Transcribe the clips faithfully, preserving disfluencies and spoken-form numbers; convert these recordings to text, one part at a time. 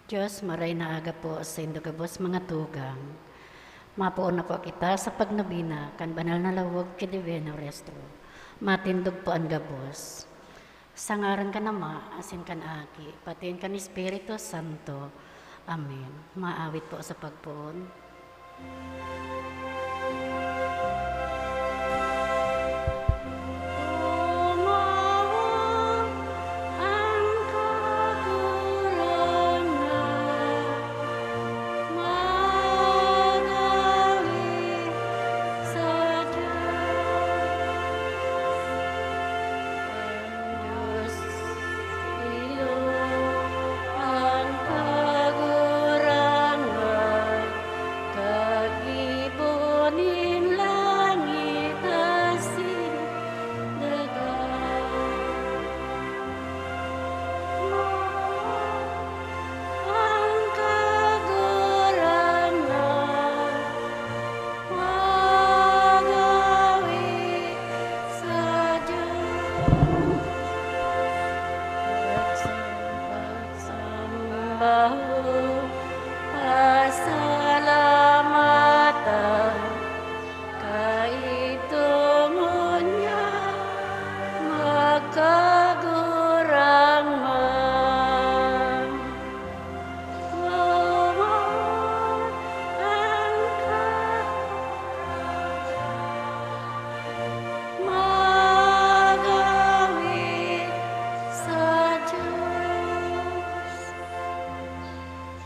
Diyos, maray na aga po saindo gabos, mga tugang. Mapoon na po kita sa pagnobena kan banal na lawog ki Divino Rostro. Matindog po an gabos. Sa ngaran kan Ama, asin kan Aki, pati kan Espiritu Santo. Amen. Maawit po sa pagpoon. Iyo an Kagurangnan, kagibo nin langit asin daga. An Kagurangnan, Pagawi sa Dios. Pagsamba, pagsamba, pasalamatan, kaidto ngunyan magkagurang man.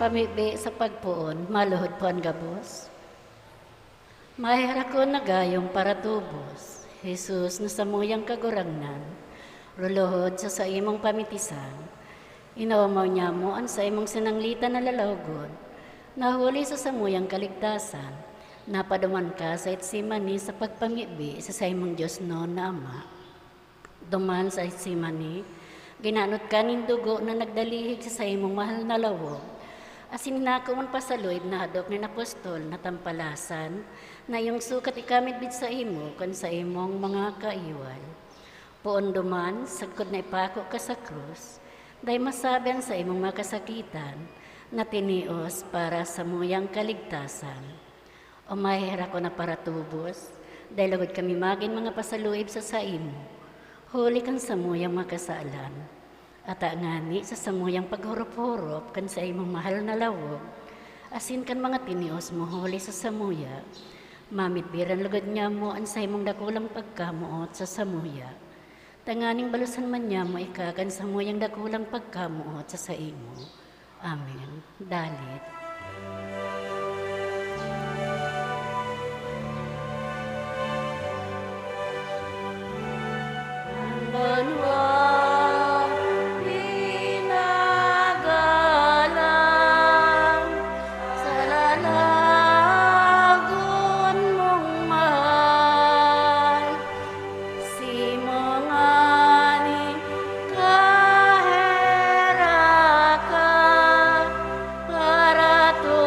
Pamibi sa pagpoon, maluhod po an gabos. Maherak ko na gayong paratubos, Jesus na samuyang Kagurangnan, luluhod sa saimong pamitisan, inaomaw nyamo an saimong sinanglitan na lalawogon, na huli sa samuyang kaligtasan, napaduman ka sa Getsemani sa pagpamibi sa saimong diosnon na Ama. Duman sa Getsemani, ginanot ka nin dugo na nagdalihig sa saimong mahal na lawog, asin inako man pasaluib na hadok nin apostol na tampalasan na iyong sukat ikamidbid saimo kan saimong mga kaiwal. Poon duman, sagkod na ipako ka sa krus, dai masabi an saimong mga kasakitan na tinios para samuyang kaligtasan. O maherak ko na paratubos, dai lugod kami magin mga pasaluib sa saimo, huli kan samuyang mga kasalan. Ata ngani sa samuyang paghurop-hurop kan saimong mahal na lawog, asin kan mga tinios mo huli sa samuya, mamidbiran lugod nyamo an saimong dakulang pagkamoot sa samuya. Tanganing balosan man nyamo ika kan samuyang dakulang pagkamoot sa saimo. Amen. Dalit. An banwa pinagalang sa lalagon mong mahal. Simo ngani kaherakan, parato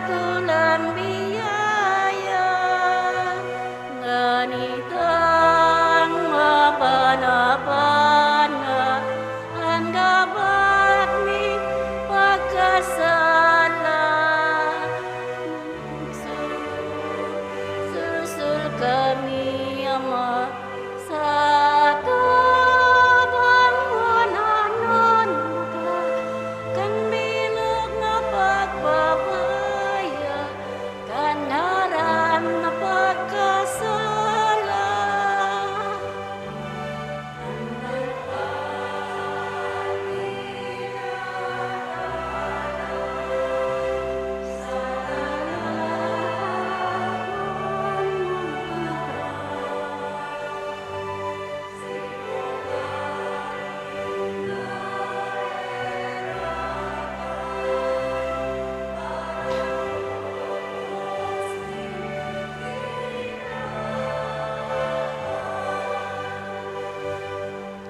Tulang biyaya, nganitang mapanapan nga an gabat mi pagkasala. Susul kami, Ama, sa tabang wananan kan bilog na pagbabaya, kan ngaran na pagkasala.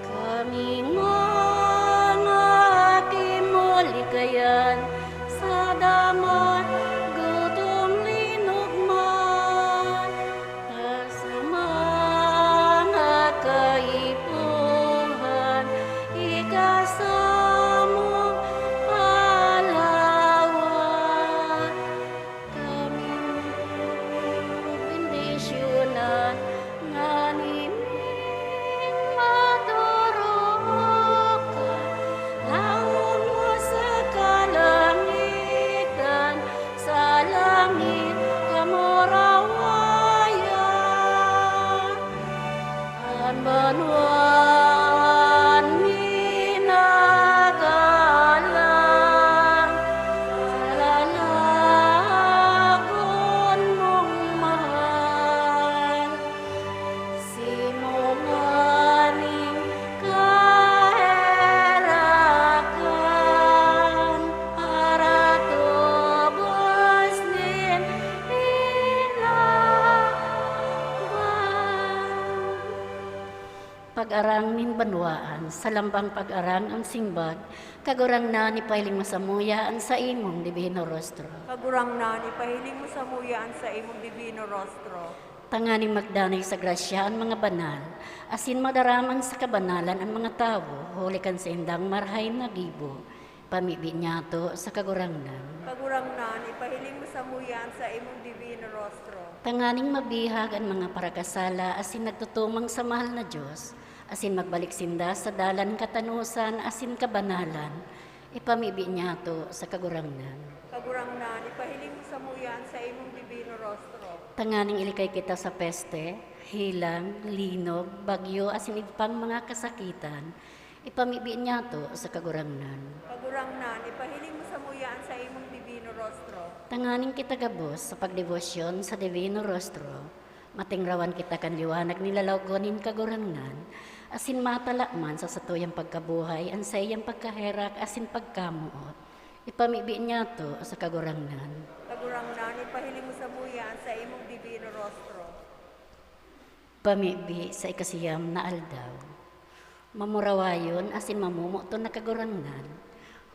Kami man na kinulikayan sa daman, gutom, linog man, ta sa mga kaipuhan, ika samong palawan. Kami bendisyonan, nganing madorokan, laog mo sa kalangitan, sa langit kamurawayan. An banwaan minagalang, lalagon mong mahal. Simo nganing kaherakan, paratubos nin inaban. Pag-arang nin banwaan, sa lambang pag-arang an simbag, Kagurangnan, ipahiling mo samuya an saimong dibino rostro. Kagurangnan, ipahiling mo samuya an saimong dibino rostro. Tanganing magdanay sa grasya an mga banal, asin madaraman sa kabanalan an mga tawo, huli kan saindang marahay na gibo. Pamibi niyato sa Kagurangnan. Kagurangnan, ipahiling mo samuya an saimong dibino rostro. Tanganing mabihag an mga parakasala asin nagtutumang sa mahal na Dios, asin magbalik sinda sa dalan nin katanosan asin kabanalan, ipamibi niyato sa Kagurangnan. Kagurangnan, ipahiling mo samuya an saimong dibino rostro. Tanganing ilikay kita sa peste, helang, linog, bagyo, asin iba pang mga kasakitan, ipamibi niyato sa Kagurangnan. Kagurangnan, ipahiling mo samuya an saimong dibino rostro. Tanganing kita gabos sa pagdebosyon sa dibino rostro, matingrawan kita kan liwanag nin lalawgon nin Kagurangnan, asin matala man sa satuyang pagkabuhay an saiyang pagkaherak asin pagkamoot. Ipamibi niyato sa Kagurangnan. Kagurangnan, ipahiling mo samuya an saimong dibino rostro. Pamibi sa ikasiyam na aldaw. Mamurawayon asin mamomoton na Kagurangnan,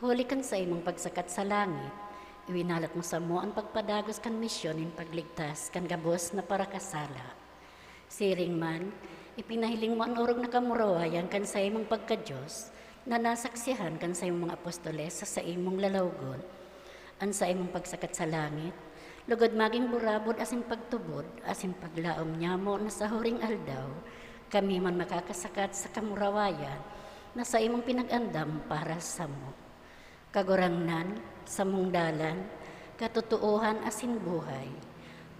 huli kan saimong pagsakat sa langit, iwinalat mo samo an pagpadagos kan misyon nin pagligtas kan gabos na parakasala. Siring man, ipinahiling mo an orog na kamurawayan kan saimong pagka-Dios, na nasaksihan kan saimong mga apostoles sa saimong lalawgon. An saimong pagsakat sa langit, lugod magin burabod asin pagtubod, asin paglaom nyamo na sa huring aldaw, kami man makakasakat sa kamurawayan na saimong pinag-andam para samo. Kagurangnan, samong dalan, katotoohan asin buhay,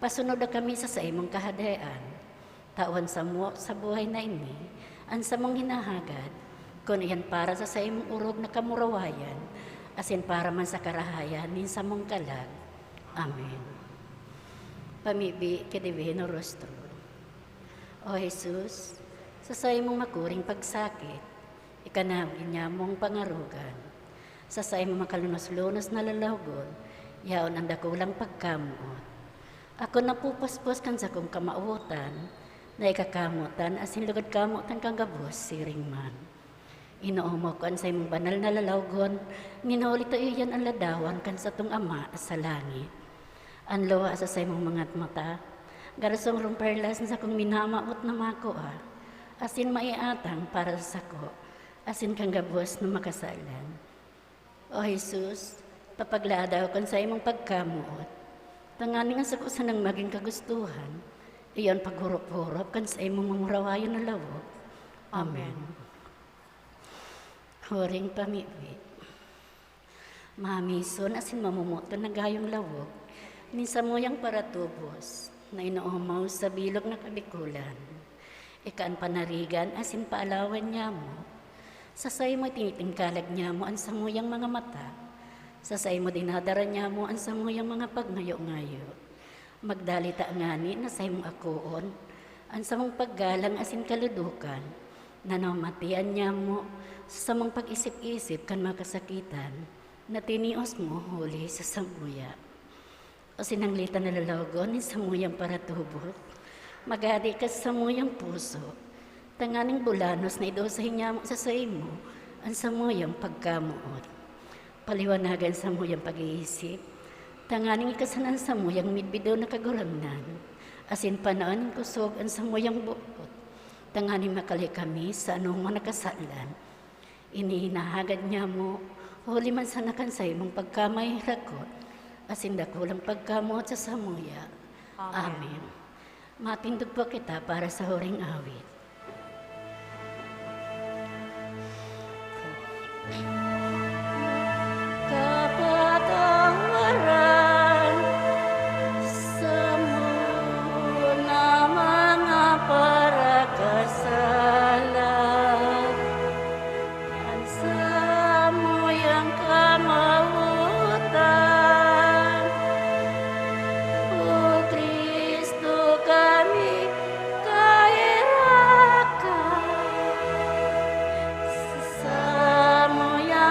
pasunod na kami sa saimong Kahadean. Tawan samo sa buhay na ini an samong hinahagad, kun iyan para sa saimong orog na kamurawayan, asin para man sa karahayan nin samong kalag. Amen. Pamibi ki Divino Rostro. O Jesus, sa saimong makuring pagsakit, ikanaw inyamong pangarogan. Sa saimong makalunos-lunos na lalawgon, yaon an dakulang pagkamoot. Ako napupuspos kan sakong kamawotan, na ikakamotan asin lugod kamotan kan gabos siring man. Inoomok ko an saimong banal na lalawgon, nin huli ta iyan an ladawan kan satong Ama sa langit. An luha sa saimong mga mata, garo song perlas na sakong minamawot na makua, asin maiatang para sa sako, asin kan gabos na makasalan. O Jesus, papagladaw kan saimong pagkamoot, tanganing an sako sanang magin kagustohan, iyo an paghurop-hurop kan saimong mamurawayon na lawog. Amen. Huring pamibi. Mamison asin mamomoton na gayong lawog nin samuyang paratubos na inoomaw sa bilog na kabikulan. Ika an panarigan asin paalawan nyamo. Sa saimo tinitingkalag nyamo an samuyang mga mata. Sa saimo dinadara nyamo an samuyang mga pagngayo-ngayo. Magdali ta ngani na saimong akoon an samong paggalang asin kaludukan, na namatian nyamo sa samong pag-isip-isip kan mga kasakitan na tinios mo huli sa samuya. O sinanglitan na lalawagon nin samuyang paratubos, magadi ka sa samuyang puso, tanganing bulanos na idusay nyamo sa saimo an samuyang pagkamoot. Paliwanagan samuyang pag-iisip, tanganing ikasan an samuyang midbido na Kagurangnan, asin panaon nin kusog an samuyang boot, tanganing makalay kami sa anoman na kasalan. Ini hinahagad nyamo, huli man sana kan saimong pagkamay rakot, asin dakulang pagkamoot sa samuya. Amen. Amen. Matindog po kita para sa huring awit. Kapatawaran sa mga parakasala, an samuyang kamawotan, O Cristo, kami kairakan. Sa samuyang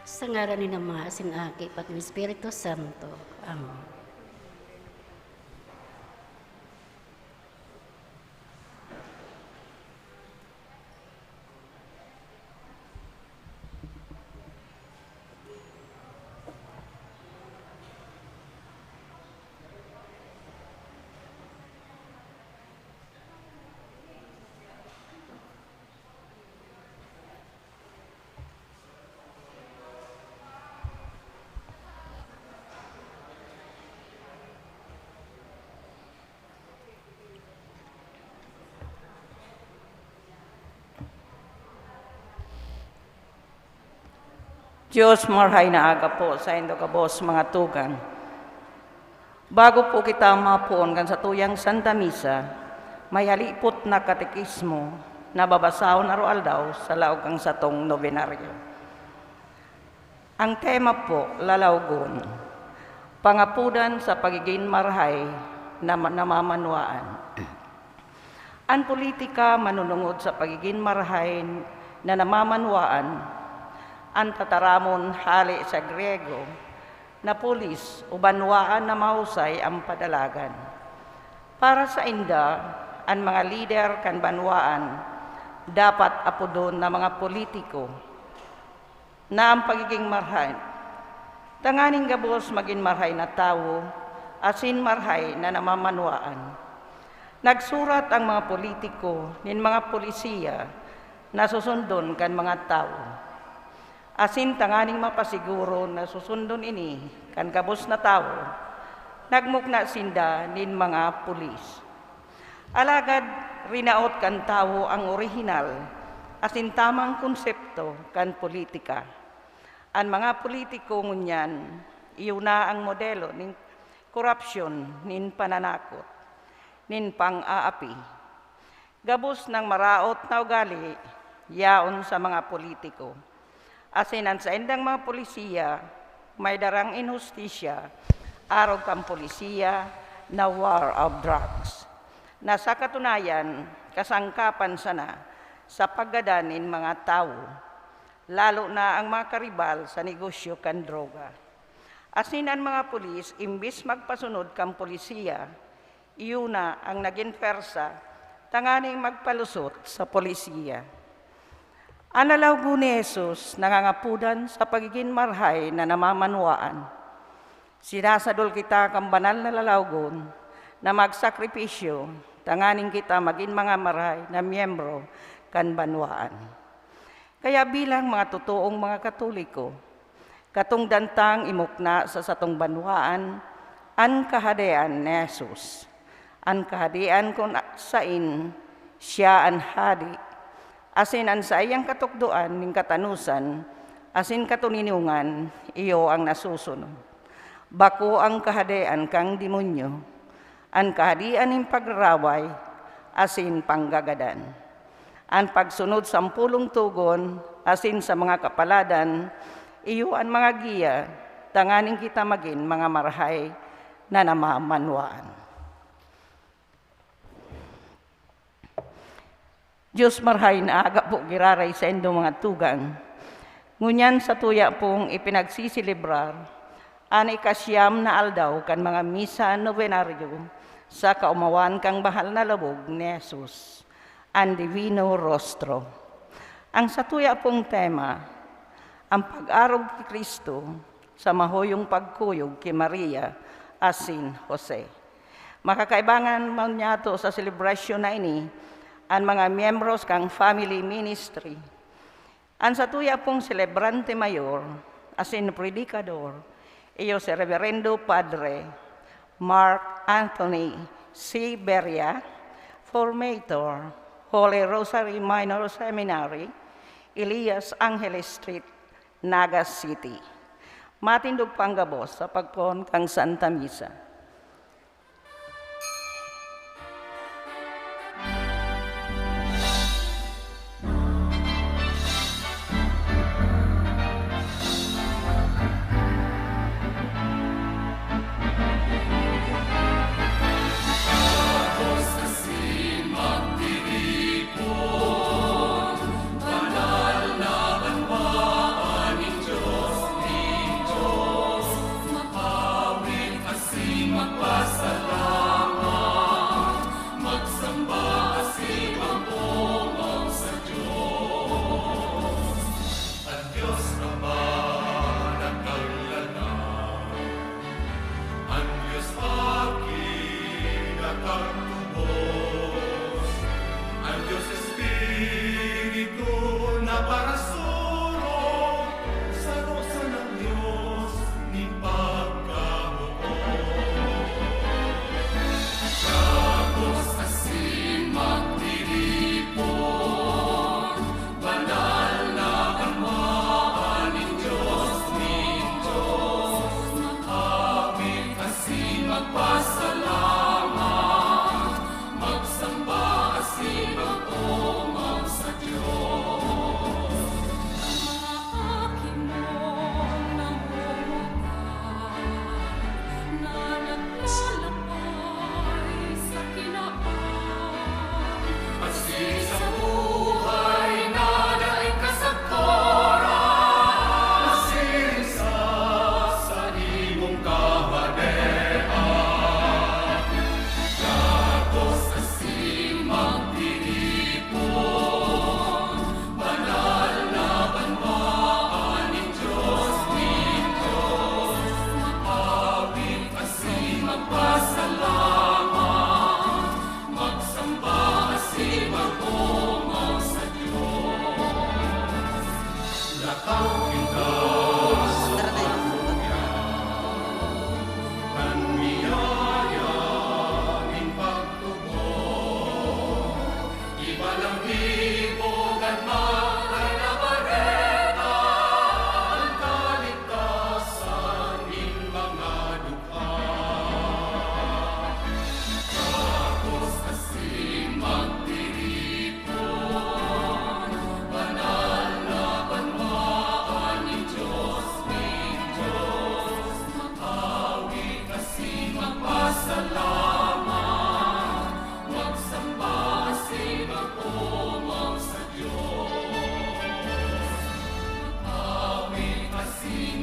Sa ngaran ni Ama, asin Aki, pati ni Espiritu Santo. Amen. Diyos, marhay na aga po saindo gabos, mga tugang. Bago po kita mapoon kan satuyang Santa Misa, may halipot na katekismo na babasahon aroaldaw sa laog kan satong nobenaryo. Ang tema po, lalawgon, pangapudan sa pagigin marahay na ma-, namamanwaan. An politika manunungod sa pagigin marahay na namamanwaan, an tataramon hale sa Griego na polis o banwaan na mahusay an padalagan. Para sainda, an mga lider kan banwaan dapat apodon na mga politiko. Na ang pagiging marhay, tanganing gabos magin marhay na tawo asin marhay na namamanwaan. Nagsurat ang mga politiko nin mga polisiya na susundon kan mga tawo. Asin tanganing mapasiguro na susundon ini kan gabos na tawo, nagmukna sinda nin mga pulis. Alagad rinaot kan tawo ang orihinal asin tamang konsepto kan politika. An mga politiko ngunyan, iyo na ang modelo nin korapsyon, nin pananakot, nin pang-aapi. Gabos nang maraot na ugali yaon sa mga politiko. Asin an saindang mga polisiya may darang inhustisya arog kan polisiya na war of drugs, na sa katunayan, kasangkapan sana sa paggadan nin mga tawo, lalo na ang mga karibal sa negosyo kan droga. Asin an mga pulis, imbis magpasunod kan polisiya, iyo na ang nagin pwersa tanganing magpalusot sa polisiya. An lalawgon ni Jesus nangangapodan sa pagigin marahay na namamanwaan. Sinasadol kita kan banal na lalawgon na magsakripisyo tanganing kita magin mga marahay na miyembro kan banwaan. Kaya bilang mga totoong mga Katoliko, katungdan tang imukna sa satong banwaan an Kahadean ni Jesus. An Kahadean kun sain siya an hade, asin an saiyang katukdoan nin katanosan asin katoninongan iyo an nasusunod. Bako an kahadean kan demonyo, an kahadean nin pagraraway asin panggagadan. An pagsunod sa sampolong togon asin sa mga kapaladan, iyo an mga giya tanganing kita magin mga marahay na namamanwaan. Diyos, marahay na aga po giraray saindo, mga tugang. Ngunyan satuya pong ipinagsiselebrar an ikasyam na aldaw kan mga misa nobenaryo sa kaomawan kan bahal na labog ni Jesus, an Divino Rostro. Ang satuya pong tema, ang pag-arog ki Cristo sa mahuyong pagkuyog ki Maria asin Jose. Makakaibangan man niyato sa selebrasyon na ini an mga miyembros kan family ministry. An satuya pong selebrante mayor asin predikador, iyo si Reverendo Padre Mark Anthony C. Beria, formator, Holy Rosary Minor Seminary, Elias Angeles Street, Naga City. Matindog pang gabos sa pagpoon kan Santa Misa.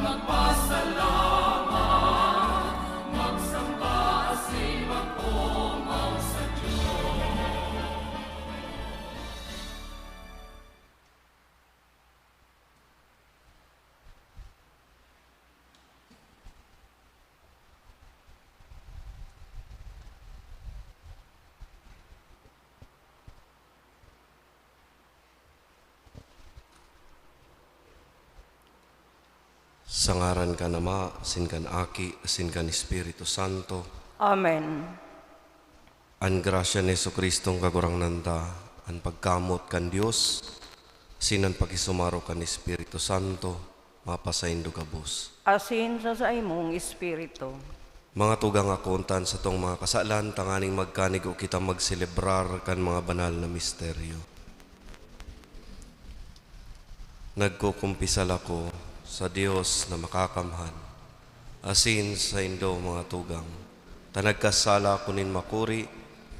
Magpasalamat, magsamba asin mag-omaw sa Dios. Sa ngaran kan Ama, asin kan Aki, asin kan Espiritu Santo. Amen. An grasya ni Jesu-Cristong Kagurangnan ta, an pagkamot kan Dios, asin an pakisumaro kan Espiritu Santo, mapasaindo gabos. Asin sa saimong espiritu. Mga tugang, akontan satong mga kasalan, tanganing magkanigo kita magselebrar kan mga banal na misteryo. Nagkukumpisal ako sa Dios na Makakamhan, asin saindo, mga tugang, ta nagkasala ako nin makuri,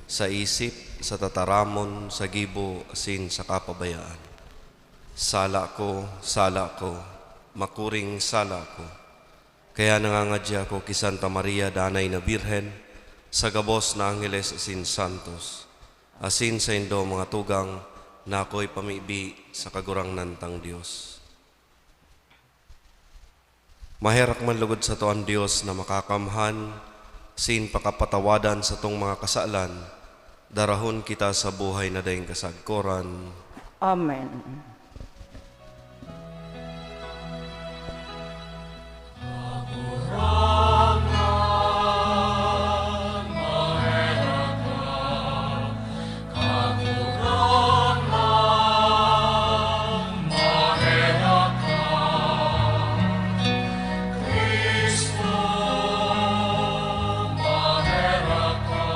sa isip, sa tataramon, sa gibo, asin sa kapabayaan. Sala ko, sala ko, makuring sala ko. Kaya nangangadya ako ki Santa Maria, Danay na Birhen, sa gabos na angheles asin santos, asin saindo, mga tugang, na akoy pamibi sa Kagurangnan tang Dios. Maherak man lugod sato an Dios na Makakamhan, asin pakapatawadan satong mga kasalan, darahon kita sa buhay na daing kasagkoran. Amen. Cristo, maherak ka.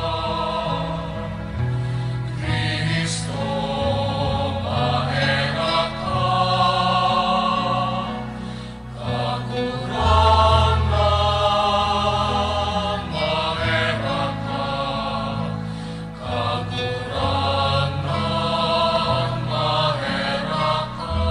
Cristo, maherak ka. Kagurangnan, maherak ka. Kagurangnan, maherak ka.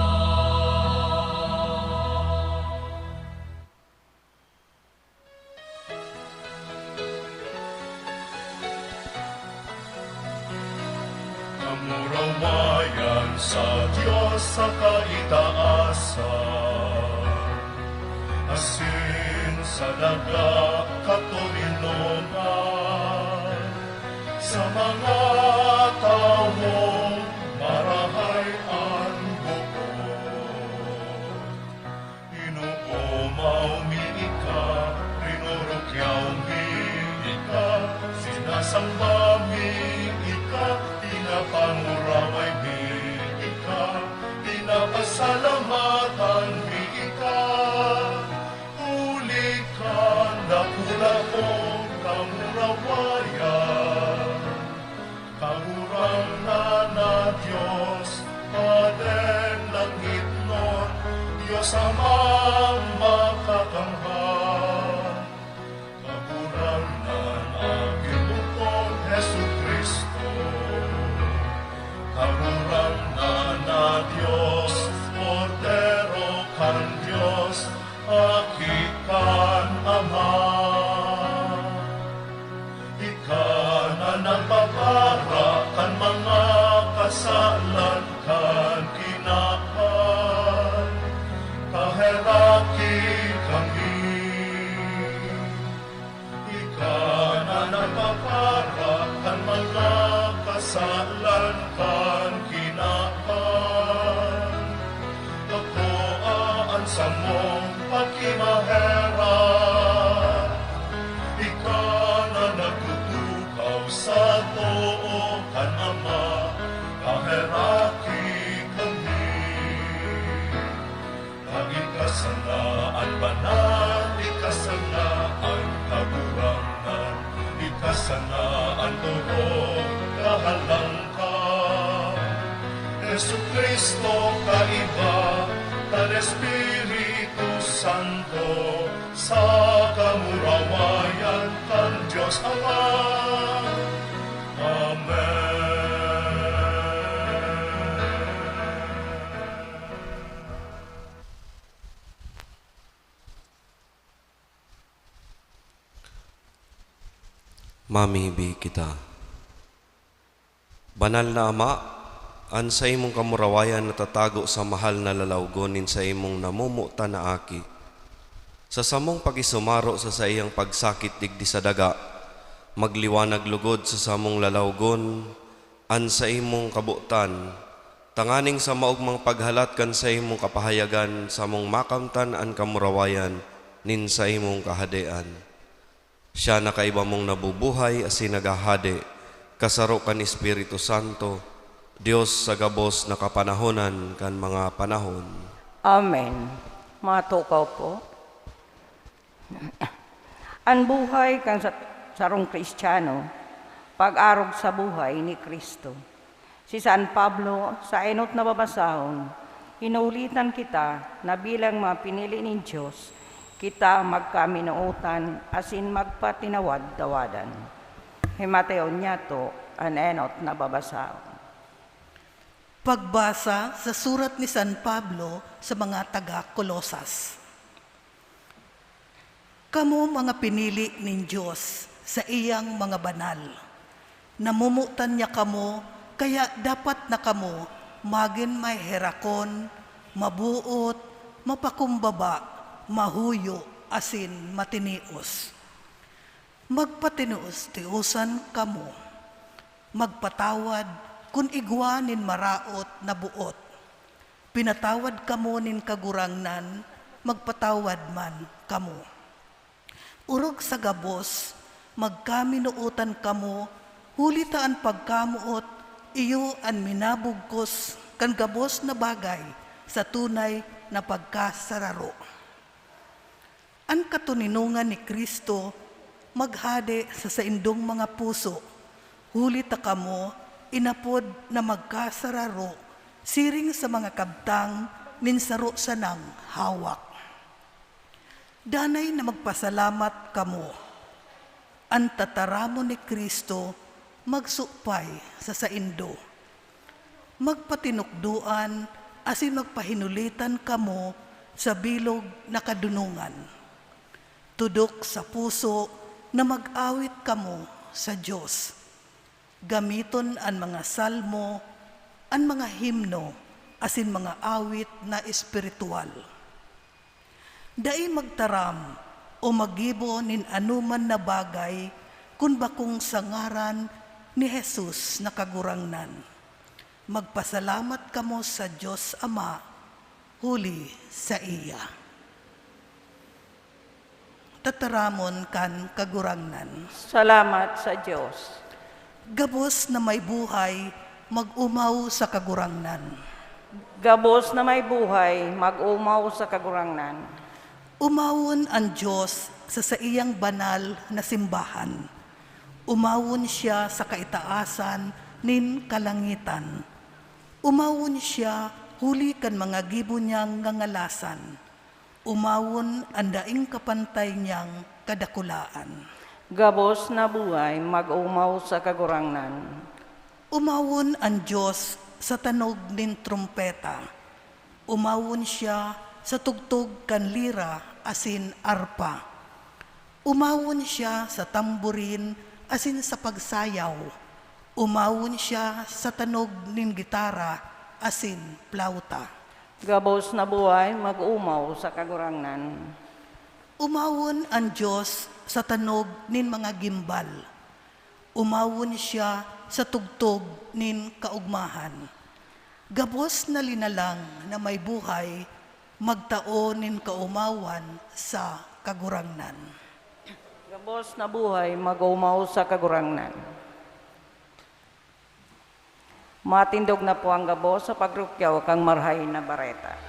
Kamurawayan sa Dios sa kaitaasan, asin sa daga katoninongan, sa mga tawong marahay an buot. Inoomaw mi ika, rinurukyaw mi ika, sinasamba mi ika, pinapanguraway mi ika, pinapasalamatan mi ika. Huli kan dakula mong kamurawayan. Kagurangnan na Dios, Paden langitnon, Dios Amang makakamhan. Kagurangnan na Ginoo kong Jesu-Cristo, Kagurangnan na Dios, Kordero kan Dios, Aki kan Ama. Ika na nagpapara kan mga kasalan kan kinaban, kaheraki kami. Ika na nagpapara kan mga kasalan kan kinaban. Takoa an samong pakimaherak. Ika na nagtutukaw sa too kan Ama, kaheraki kami. Ika sana an banal, ika sana an kagurangnan, ika sana an tubod kahalangka. Jesu-Cristo, kaiba kan Espiritu Santo, sa kamurawayan kan Dios Ama. Amen. Mamibi kita. Banal na Ama, an saimong kamurawayan natatago sa mahal na lalawgon nin saimong namomotan na Aki. Sa samong pakisumaro sa saiyang pagsakit digdi sa daga, magliwanag lugod sa samong lalawgon an saimong kabotan, tanganing sa maogmang paghalat kan saimong kapahayagan samong makamtan an kamurawayan nin saimong Kahadean. Siya na kaiba mong nabubuhay asin naghahade, kasaro kan Espiritu Santo, Dios sa gabos na kapanahonan kan mga panahon. Amen. Matukaw po. An buhay kan sa-, sarong Kristiyano, pag-arog sa buhay ni Cristo. Si San Pablo, sa enot na babasahon, hinuhulitan kita na bilang mga pinili nin Dios, kita magkaminootan asin magpatinawad-tawadan. Himatayon niyato an enot na babasahon. Pagbasa sa surat ni San Pablo sa mga taga Colosas. Kamo mga pinili nin Dios, saiyang mga banal. Namomotan niya kamo, kaya dapat na kamo magin maheherakon, maboot, mapakumbaba, mahuyo, asin matinios. Magpatinios-tiosan kamo. Magpatawad kun igwa nin maraot na boot. Pinatawad kamo nin Kagurangnan, magpatawad man kamo. Orog sa gabos, magkaminootan kamo, huli ta an pagkamoot iyo an minabugkos kan gabos na bagay sa tunay na pagkasararo. An katoninongan ni Cristo maghade sa saindong mga puso, huli ta kamo inapod na magkasararo siring sa mga kabtang nin saro sanang hawak. Danay na magpasalamat kamo. An tataramon ni Cristo magsupay sa saindo. Magpatinukdoan asin magpahinulitan kamo sa bilog na kadunongan. Tudok sa puso na mag-awit kamo sa Dios. Gamiton an mga salmo, an mga himno, asin mga awit na espiritual. Dai magtaram o maggibo nin anoman na bagay kun bakong sa ngaran ni Jesus na Kagurangnan. Magpasalamat kamo sa Dios Ama huli saiya. Tataramon kan Kagurangnan. Salamat sa Dios. Gabos na may buhay, mag-omaw sa Kagurangnan. Gabos na may buhay, mag-omaw sa Kagurangnan. Omawon an Dios sa saiyang banal na simbahan. Omawon siya sa kaitaasan nin kalangitan. Omawon siya huli kan mga gibo niyang ngangalasan. Omawon an daing kapantay niyang kadakulaan. Gabos na buhay, mag-omaw sa Kagurangnan. Omawon an Dios sa tanog nin trompeta. Omawon siya sa tugtog kan lira asin arpa. Omawon siya sa tamborin asin sa pagsayaw. Omawon siya sa tanog nin gitara asin plauta. Gabos na buhay, mag-omaw sa Kagurangnan. Omawon an Dios sa tanog nin mga gimbal. Omawon siya sa tugtog nin kaogmahan. Gabos na linalang na may buhay, magtao nin kaomawan sa Kagurangnan. Gabos na buhay, mag-omaw sa Kagurangnan. Matindog na po ang gabos sa pagrukyaw kan Marahay na Bareta.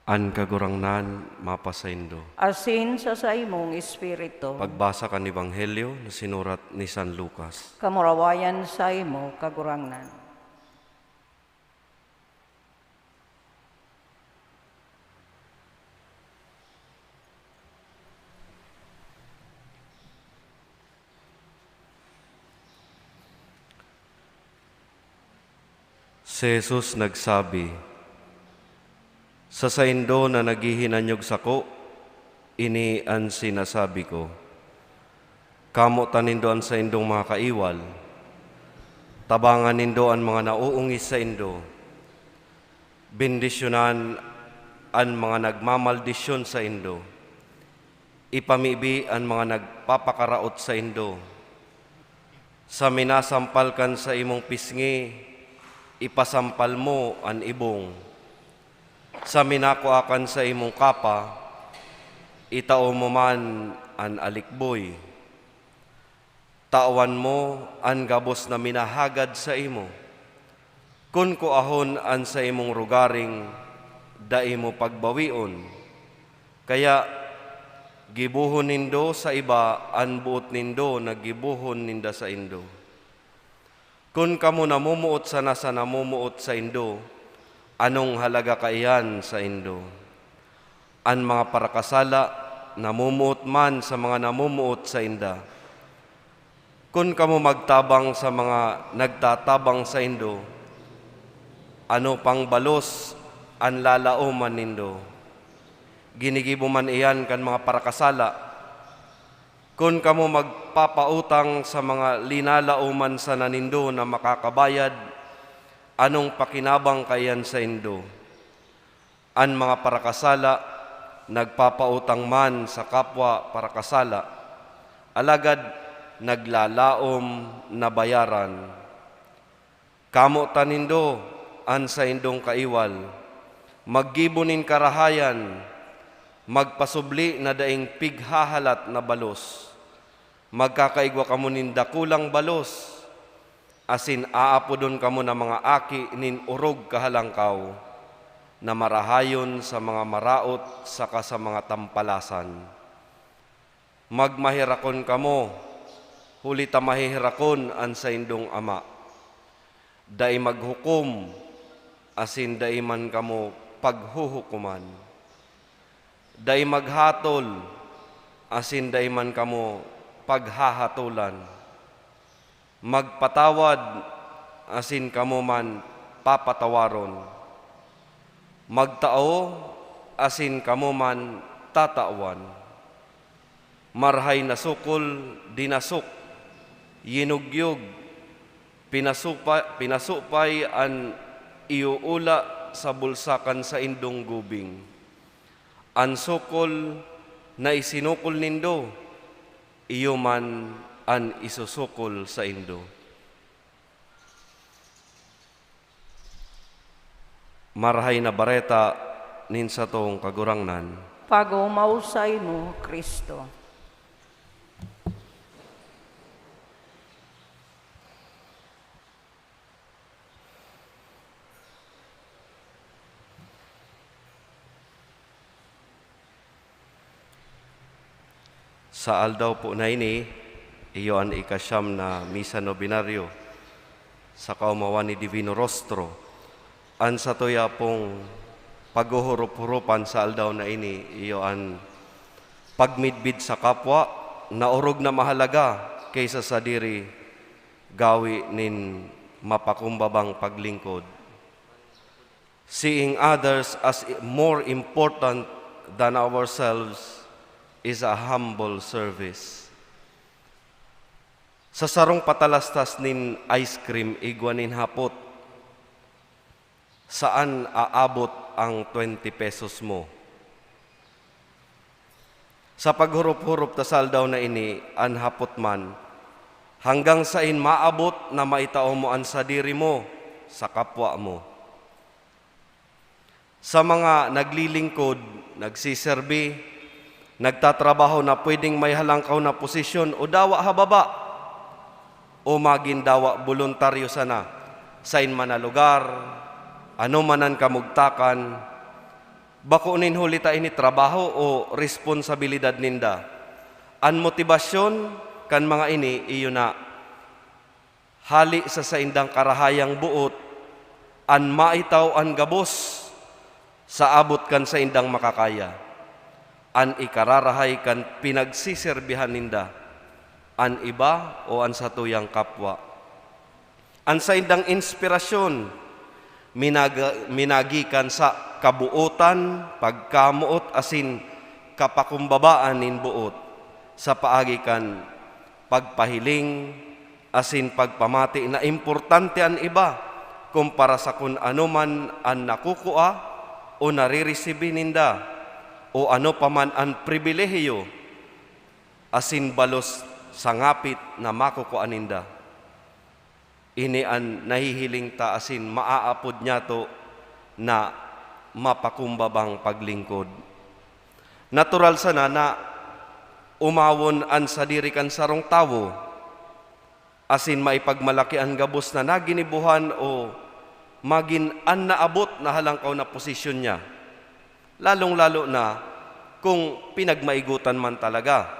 An Kagurangnan mapasaindo. Asin sa saimong espiritu. Pagbasa kan Ebanghelyo na sinurat ni San Lucas. Kamurawayan saimo, Kagurangnan. Si Jesus nagsabi, "Sa saindo na naghihinanyog sako, ini an sinasabi ko: kamotan nindo an saindong mga kaiwal, tabangan nindo an mga naoongis saindo, bendisyonan an mga nagmamaldisyon saindo, ipamibi an mga nagpapakaraot saindo. Sa minasampal kan saimong pisngi, ipasampal mo an ibong. Sa minakua kan saimong kapa, itao mo man an alikboy. Tawan mo an gabos na minahagad saimo. Kun kuahon an saimong rogaring, dai mo pagbawion. Kaya, gibohon nindo sa iba an boot nindo na gibohon ninda saindo. Kun kamo namomoot sana sa namomoot saindo, anong halaga kaiyan saindo? An mga parakasala namomoot man sa mga namomoot sainda. Kun kamo magtabang sa mga nagtatabang saindo, ano pang balos an lalaoman nindo? Ginigibo man iyan kan mga parakasala. Kun kamo magpapautang sa mga linalaoman sana nindo na makakabayad, anong pakinabang kaiyan saindo? An mga parakasala nagpapautang man sa kapwa parakasala, alagad naglalaom na bayaran. Kamotan nindo an saindong kaiwal, maggibo nin karahayan, magpasubli na daing pighahalat na balos. Magkakaigwa kamo nin dakulang balos, asin aapodon kamo na mga aki nin orog kahalangkaw, na marahayon sa mga maraot saka sa mga tampalasan. Magmaherakon kamo, huli ta maheherakon an saindong Ama. Dai maghukom, asin dai man kamo paghuhukoman. Dai maghatol, asin dai man kamo paghahatolan. Magpatawad, asin kamo man papatawaron. Magtao, asin kamo man tatawan. Marahay na sukol, dinasok, yinugyog, pinasupa-, pinasupay an iuula sa bulsa kan saindong gubing. An sukol na isinukol nindo, iyo man an isusukol saindo. Marahay na Bareta nin satong Kagurangnan. Pag-omaw saimo, Cristo. Sa aldaw po na ini, iyo an ikasyam na misa nobenaryo sa kaomawan ni Divino Rostro. An satuya pong paghuhurup-hurupan sa aldaw na ini, iyo an pagmidbid sa kapwa na orog na mahalaga kaysa sadiri, gawi nin mapakumbabang paglingkod. Seeing others as i-, more important than ourselves is a humble service. Sa sarong patalastas nin ice cream, igwa nin hapot, "Saan aabot ang twenty pesos mo?" Sa paghurup-hurup ta sa aldaw na ini, an hapot man, "Hanggang sain maabot na maitao mo an sadiri mo sa kapwa mo?" Sa mga naglilingkod, nagsiserbi, nagtatrabaho na pwedeng may halangkaw na posisyon o dawa ha baba, o magin dawa boluntaryo sana, sain man na lugar, ano man an kamugtakan, Bako nin huli ta ini trabaho o responsabilidad ninda. An motibasyon kan mga ini iyo na hali sa saindang karahayang boot, an maitaw an gabos sa abot kan saindang makakaya, an ikararahay kan pinagseserbihan ninda, an iba o an satuyang kapwa. An saindang inspirasyon minaga-, minagikan sa kabootan, pagkamoot asin kapakumbabaan nin boot sa paagi kan pagpahiling asin pagpamati na importante an iba kumpara sa kun ano man an nakukua o naririsibi ninda o ano pa man an pribilehiyo asin balos sa ngapit na makukua ninda. Ini an nahihiling ta asin maaapod niyato na mapakumbabang paglingkod. Natural sana na umawon an sadiri kan sarong tawo, asin maipagmalaki an gabos na naginibohan o magin an naabot na halangkaw na posisyon niya, lalong-lalo na kung pinagmaigutan man talaga,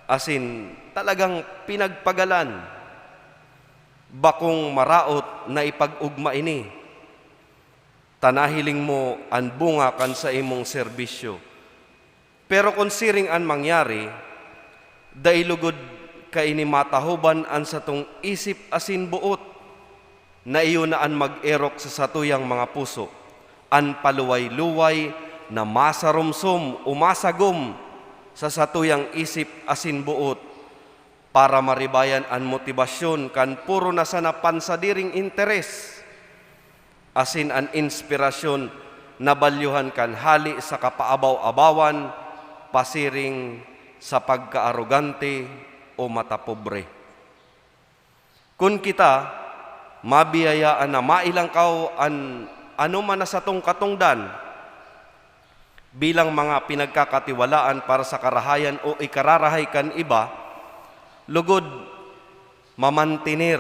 asin talagang pinagpagalan. Bakong maraot na ipag-ogma ini, ta nahiling mo an bunga kan saimong serbisyo. Pero kun siring an mangyari, dai lugod kaini matahoban an satong isip asin boot na iyo na an mag-erok sa satuyang mga puso, an paluway-luway na masaromsom o masagom sa satuyang isip asin boot, para maribayan an motibasyon kan puro na sana pansadiring interes, asin an inspirasyon na balyuhan kan hali sa kapaabaw-abawan pasiring sa pagkaarogante o matapobre. Kun kita mabiyayaan na mailangkaw an anoman na satong katongdan, bilang mga pinagkakatiwalaan para sa karahayan o ikararahay kan iba, lugod mamantener,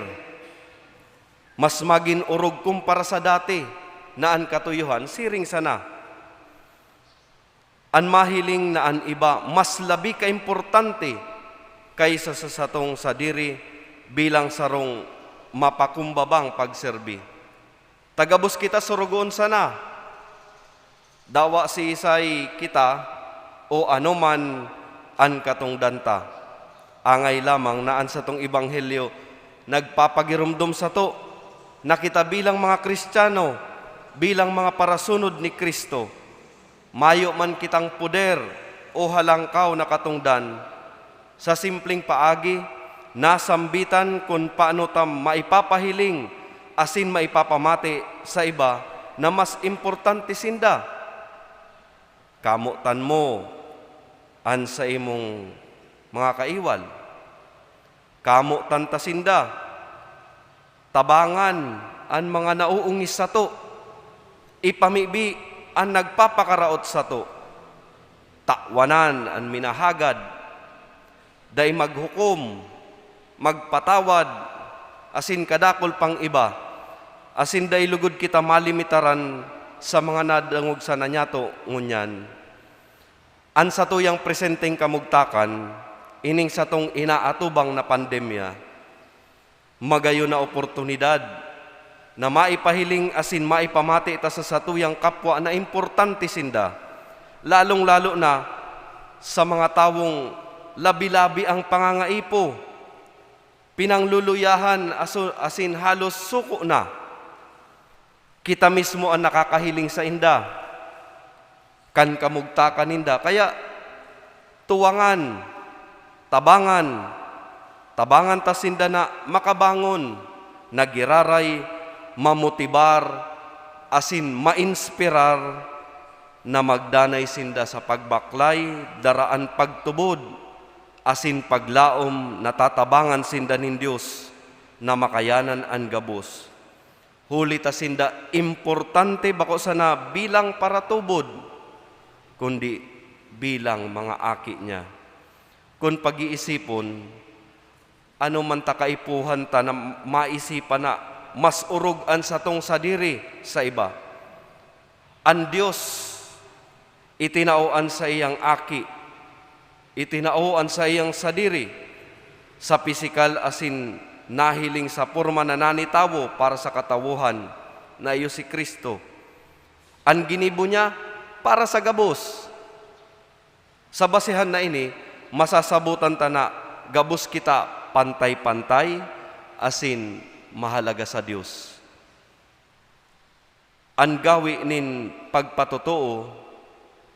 mas magin orog kumpara sa dati na an katuyohan siring sana. An mahiling na an iba mas labi kaimportante kaysa sa satong sadiri bilang sarong mapakumbabang pagserbi. Ta gabos kita sorogoon sana. Dawa siisay kita o anoman an katongdan ta. Angay lamang na an satong ebanghelyo nagpapagiromdom sato na kita bilang mga Kristiyano, bilang mga parasunod ni Cristo, mayo man kitang poder o halangkaw na katongdan, sa simpleng paagi, nasambitan kun paano ta maipapahiling asin maipapamati sa iba na mas importante sinda. Kamotan mo an saimong mga kaiwal. Kamotan ta sinda. Tabangan an mga nauungis sato. Ipamibi an nagpapakaraot sato. Tawanan an minahagad. Dai maghukom, magpatawad, asin kadakul pang iba, asin dai lugod kita malimitaran sa mga nadangog sana niyato ngunyan. An satuyang presenteng kamugtakan, ining satong inaatubang na pandemya, magayon na oportunidad na maipahiling asin maipamati ta sa satuyang kapwa na importante sinda, lalong-lalo na sa mga tawong labi-labi ang pangangaipo, pinangluluyahan aso-, asin halos suko na. Kita mismo an nakakahiling sainda kan kamugtakan ninda. Kaya, tuwangan, tabangan, tabangan ta sinda na makabangon, na giraray, mamotibar, asin mainspirar na magdanay sinda sa pagbaklay, dara an pagtubod, asin paglaom na tatabangan sinda nin Dios na makayanan an gabos. Huli ta sinda importante bako sana bilang paratubod, kundi bilang mga aki niya. Kun pag-iisipon, ano man ta kaipuhan ta na maisipan na mas orog an satong sadiri sa iba? An Dios Itinao an saiyang Aki, itinao an saiyang sadiri sa pisikal asin nahiling sa porma na nani tawo para sa katawohan na iyo si Cristo. An ginibo niya para sa gabos. Sa basehan na ini, masasabotan ta na gabos kita pantay-pantay asin mahalaga sa Dios. An gawi nin pagpatotoo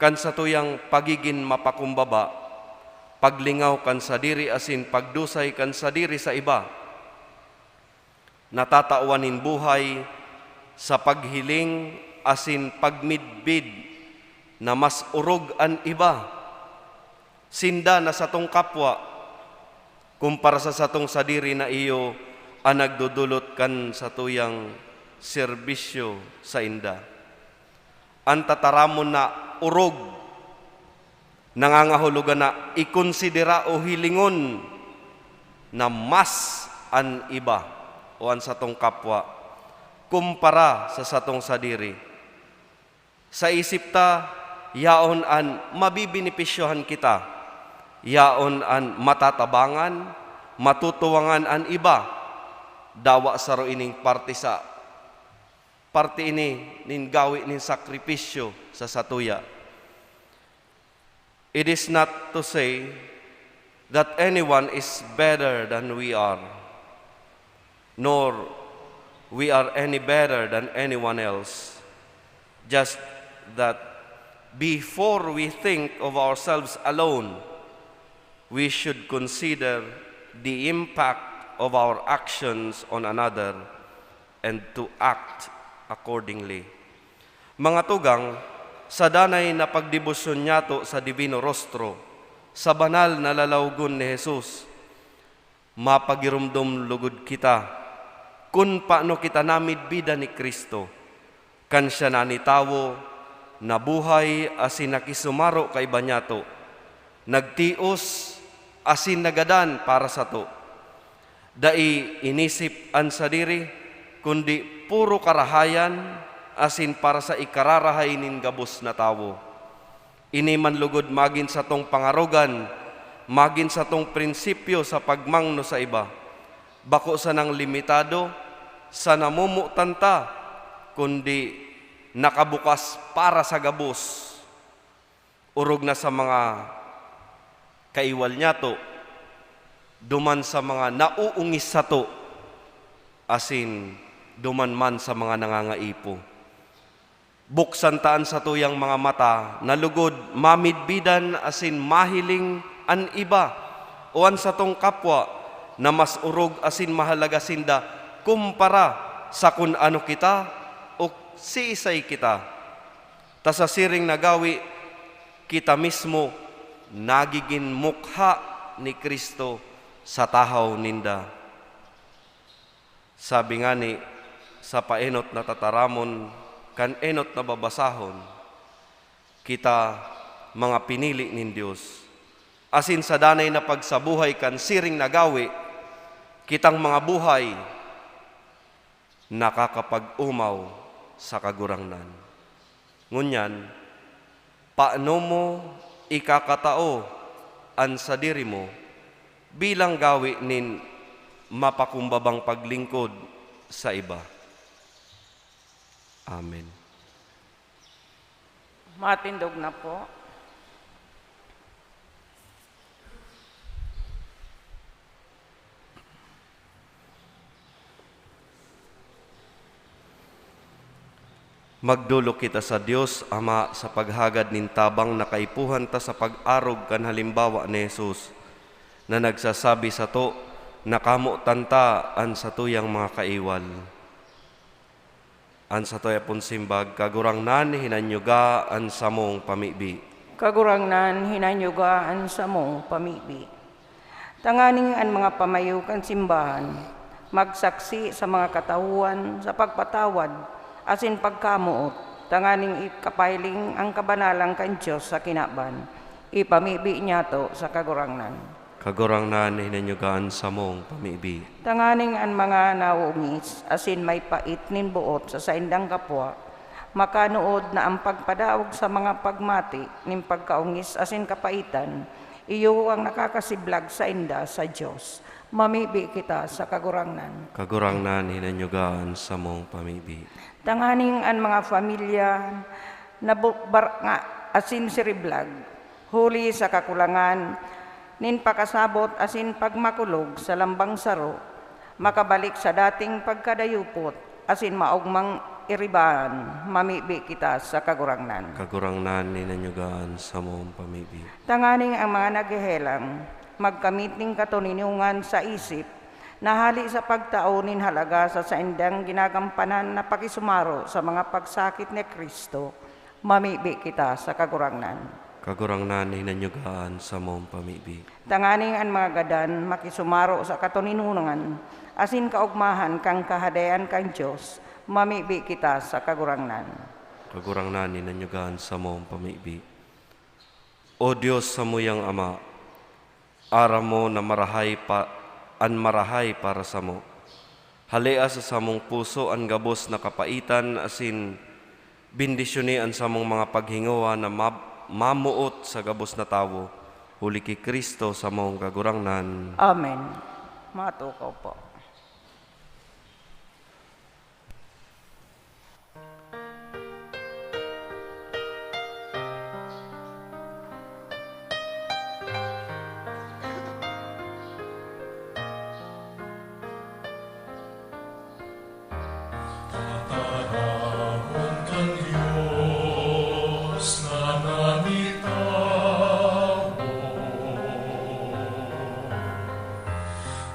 kan satuyang pagigin mapakumbaba, paglingaw kan sadiri asin pagdusay kan sadiri sa iba, natatawan nin buhay sa paghiling asin pagmidbid na mas orog an iba sinda na satong kapwa kumpara sa satong sadiri na iyo an nagdodolot kan satuyang serbisyo sainda. An tataramon na orog, nangangahulugan na ikonsidera o hilingon na mas an iba o an satong kapwa kumpara sa satong sadiri. Sa isip ta, yaon an mabebenepisyohan kita, yaon an matatabangan, matutuwangan an iba. Dawa saro ining parte sa, parte ini nin gawi nin sakripisyo sa satuya. It is not to say that anyone is better than we are, nor we are any better than anyone else. Just that before we think of ourselves alone, we should consider the impact of our actions on another and to act accordingly. Mga tugang, sa danay na pagdebosyon nyato sa Divino Rostro, sa banal na lalawgon ni Jesus, mapagiromdom logod kita kun paano kita namidbidan ni Cristo, kan siya nani tawo, nabuhay asin nakisumaro kaiba nyato, nagtios asin nagadan para sato. Dai inisip an sadiri, kundi puro karahayan asin para sa ikararahay nin gabos na tawo. Ini man lugod magin satong pangarogan, magin satong prinsipyo sa pagmangno sa iba. Bako sanang limitado sa namomotan ta, kundi nakabukas para sa gabos. Orog na sa mga kaiwal nyato, duman sa mga nauungis sato, asin duman man sa mga nangangaipo. Buksan ta an satuyang mga mata na lugod mamidbidan asin mahiling an iba o an satong kapwa na mas orog asin mahalaga sinda kumpara sa kun ano kita o siisay kita. Ta sa siring na gawi, kita mismo nagigin mukha ni Cristo sa tahaw ninda. Sabi ngani, sa paenot na tataramon kan enot na babasahon, kita mga pinili nin Dios, asin sa danay na pagsabuhay kan siring na gawi, kitang mga buhay nakakapag-omaw sa Kagurangnan. Ngunyan, paano mo ikakatao an sadiri mo bilang gawi nin mapakumbabang paglingkod sa iba? Amen. Matindog na po. Magdolok kita sa Dios, Ama, sa paghagad nin tabang na kaipuhan ta sa pag-arog kan halimbawa ni Jesus, na nagsasabi sato na kamotan ta an satuyang mga kaiwal. An satoya pon simbag, Kagurangnan, hinanyuga an samong pamibi. Kagurangnan, hinanyuga an samong pamibi. Tanganing an mga pamayo kan simbahan magsaksi sa mga katawohan sa pagpatawad asin pagkamoot, tanganing ikapahiling an kabanalan kan Dios sa kinaban. Ipamibi nyato sa Kagurangnan. Kagurangnan, hinanyuga an samong pamibi. Tanganing an mga naungis asin may pait nin boot sa saindang kapwa Makanood na ang pagpadaog sa mga pagmati nin pagkaongis asin kapaitan, iyo ang nakakasiblag sainda sa Dios. Mamibi kita sa Kagurangnan. Kagurangnan, hinanyuga an samong pamibi. Tanganing an mga pamilya nabubaranga asin siriblag, huli sa kakulangan nin pakasabot asin pagmakulog sa lambang saro, makabalik sa dating pagkadayupot asin maogmang iribahan, mamibi kita sa Kagurangnan. Kagurangnan, hinanyuga an samong pamibi. Tanganing ang mga naghehelang magkamit nin katoninongan sa isip, na hali sa pagtao nin halaga sa saindang ginagampanan na pakisumaro sa mga pagsakit ni Cristo, mamibi kita sa Kagurangnan. Kagurangnan, hinanyuga an samong pamibi. Tanganing an mga gadan makisumaro sa katoninongan asin kaogmahan kan Kahadean kan Dios, mamibi kita sa Kagurangnan. Kagurangnan, hinanyuga an samong pamibi. O Dios, samuyang Ama, aram mo na marahay pa, an marahay para samo. Halea sa samong puso an gabos na kapaitan asin bendisyoni an samong mga paghingowa na mab-, mamoot sa gabos na tawo, huli ki Cristo samong Kagurangnan. Amen. Matukaw po. Tataramon kan Dios na nanitawo,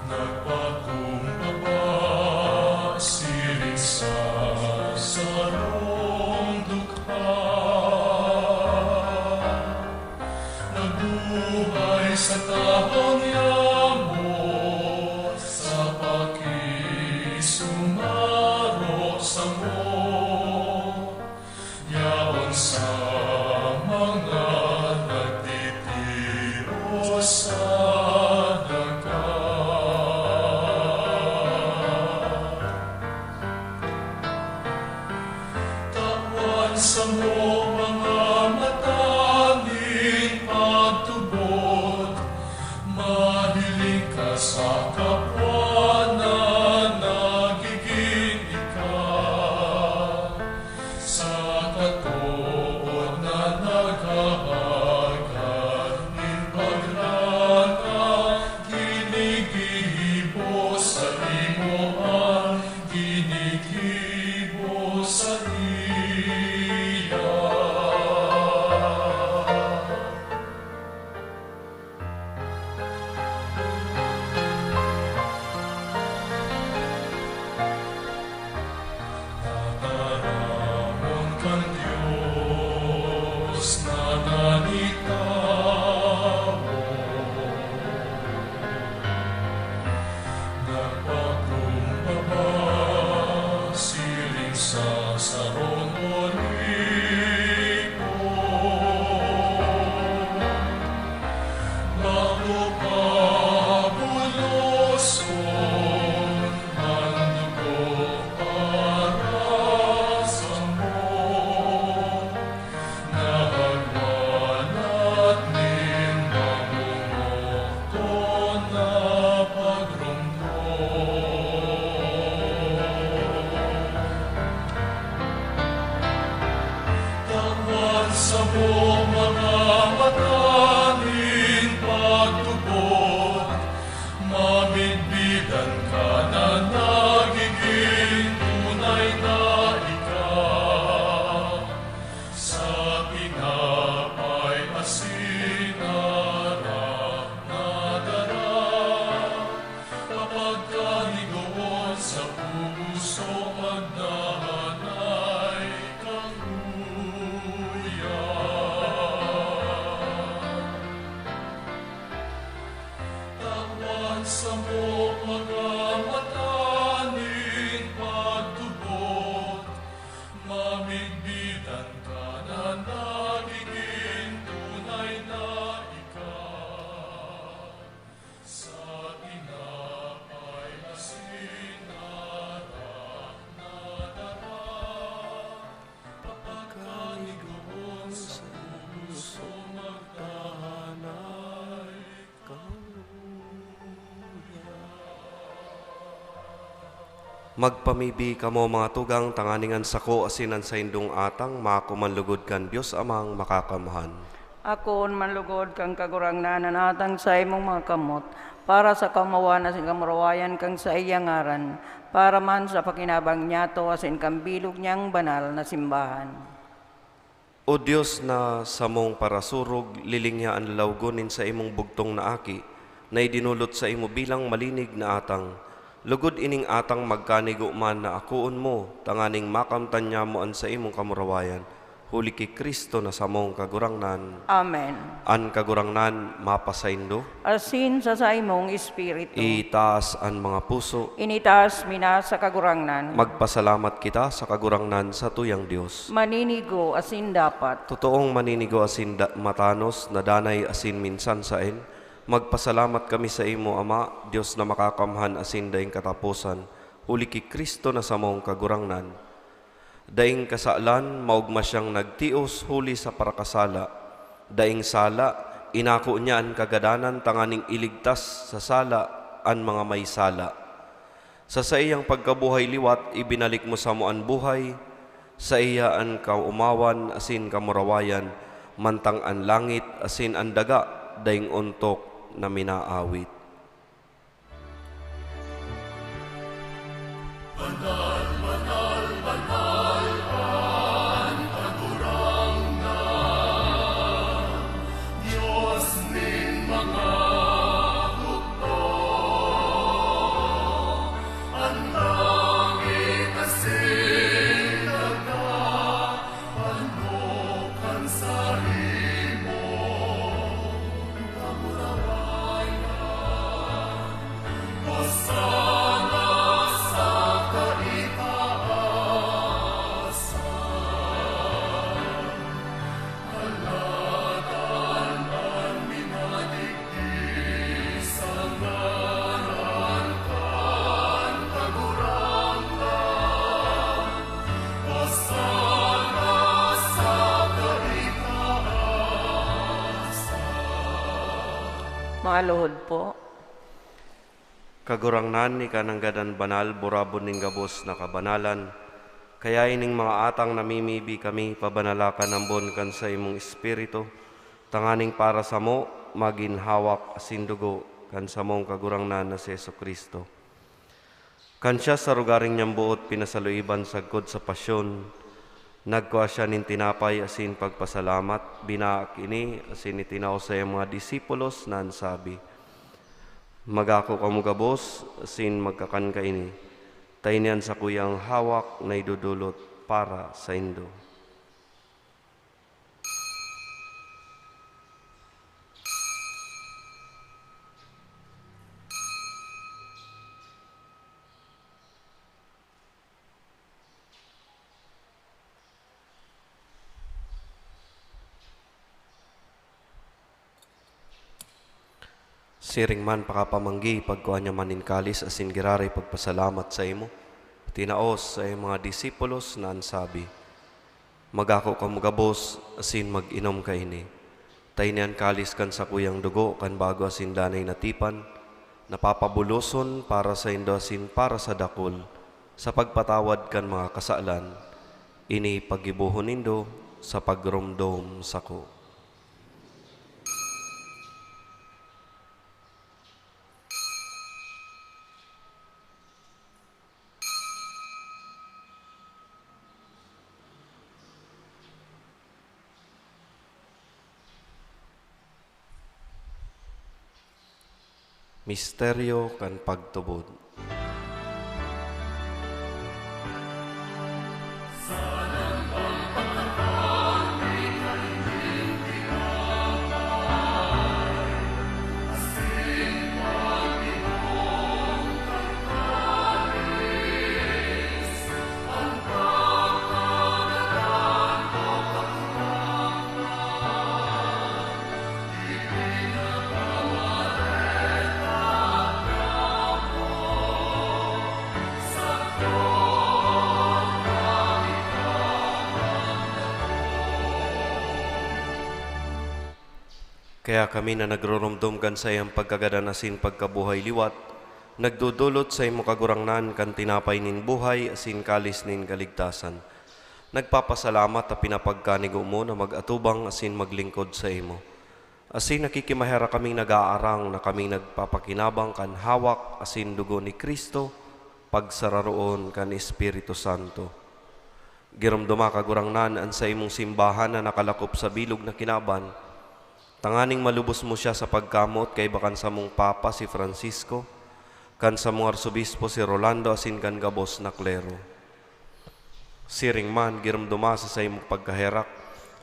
nagpakumbaba siring sa sarong dukha. Nabuhay sa tahong yaon sa pakisumaro samo, yaon sa mga nagtitiro sa daga. Tawan samo mga mata nin pagtubod, mahiling ka sa kapwa na nagiging ika, sa katood na naghahagad nin paglakad, ginigibo saimo an ginigibo saiya. Tataramon kan Dios na nanitawo, nagpakumbaba siring sa sarong olipo. Bago pa buloson an dugo para samo, nagwalat nin mamumukto na pagromdom. Magpamibi kamo, mga tugang, tanganing an sako asin an saindong atang maako man lugod kan Dios Amang Makakamhan. Akoon man lugod kan Kagurangnan an atang saimong mga kamot, para sa kaomawan asin kamurawayan kan saiyang ngaran, para man sa pakinabang niyato asin kan bilog niyang banal na simbahan. O Dios na samong parasurog, lilingia an lalawgon nin saimong bugtong na Aki, na idinolot saimo bilang malinig na atang. Lugod ining atang magkanigo man na akoon mo, tanganing makamtan niamo an saimong kamurawayan, huli ki Cristo na samong Kagurangnan. Amen. An Kagurangnan mapasaindo. Asin sa saimong espiritu. Itaas an mga puso. Initaas mi na sa Kagurangnan. Magpasalamat kita sa Kagurangnan, satuyang Dios. Maninigo asin dapat. Totoong maninigo asin da-, matanos na danay asin minsan saen, magpasalamat kami saimo, Ama, Dios na makakamhan asin daing kataposan, huli ki Cristo na samong Kagurangnan. Daing kasalan, maogma siyang nagtios huli sa parakasala. Daing sala, inako niya an kagadanan tanganing iligtas sa sala an mga may sala. Sa saiyang pagkabuhay liwat, ibinalik mo samo an buhay, saiya an kaomawan asin kamurawayan, mantang an langit asin an daga daing ontok na minaawit. Banal, banal, banal an Kagurangnan, Dios nin mga hukbo. An langit asin daga pano kan saimong kamurawayan. Hosana sa kaitaasan. Halatan an minadigdi sa ngaran kan Kagurangnan. Hosana sa kaitaasan. Mga luhod po. Kagurangnan, ika nanggad an banal, burabon nin gabos na kabanalan. Kaya ining mga atang namimibi kami, pabanala kan ambon kan saimong Espiritu, tanganing para samo, magin hawak asin dugo kan samong Kagurangnan na si Jesu-Cristo. Kan siya sa rogaring niyang boot pinasaluiban sagkod sa pasyon, nagkua siya nin tinapay asin pagpasalamat, binaak ini asin itinao sa iyang mga disipulos na an sabi, "Magako kamo gabos asin magkakan kaini, ta ini an sakuyang hawak na idodolot para saindo." Siring man pakapamanggi, pagkua niya man nin kalis asin giraray pagpasalamat saimo, tinaos sa iyang mga disipulos na an sabi, "Magako kamo gabos asin mag-inom kaini, ta ini an kalis kan sakuyang dugo kan bago asin danay na tipan, na papabuloson para saindo asin para sa dakul, sa pagpatawad kan mga kasalan. Ini paggibohon nindo sa pagromdom sako." Misteryo kan pagtubod. Kaya kami na nagroromdom kan saiyang pagkagadan asin pagkabuhay liwat, Nagdodolot saimo, Kagurangnan, kan tinapay nin buhay asin kalis nin kaligtasan. Nagpapasalamat ta pinapagkanigo mo na mag-atubang asin maglingkod saimo. Asin nakikimaherak kaming nag-aarang na kami nagpapakinabang kan hawak asin dugo ni Cristo, pagsararoon kan Espiritu Santo. Giromdoma, Kagurangnan, an saimong simbahan na nakalakop sa bilog na kinaban, tanganing malubos mo siya sa pagkamoot kaiba kan samong Papa, si Francisco, kan samong Arsobispo, si Rolando, asin kan gabos na klero. Siring man, giromdoma sa saimong pagkaherak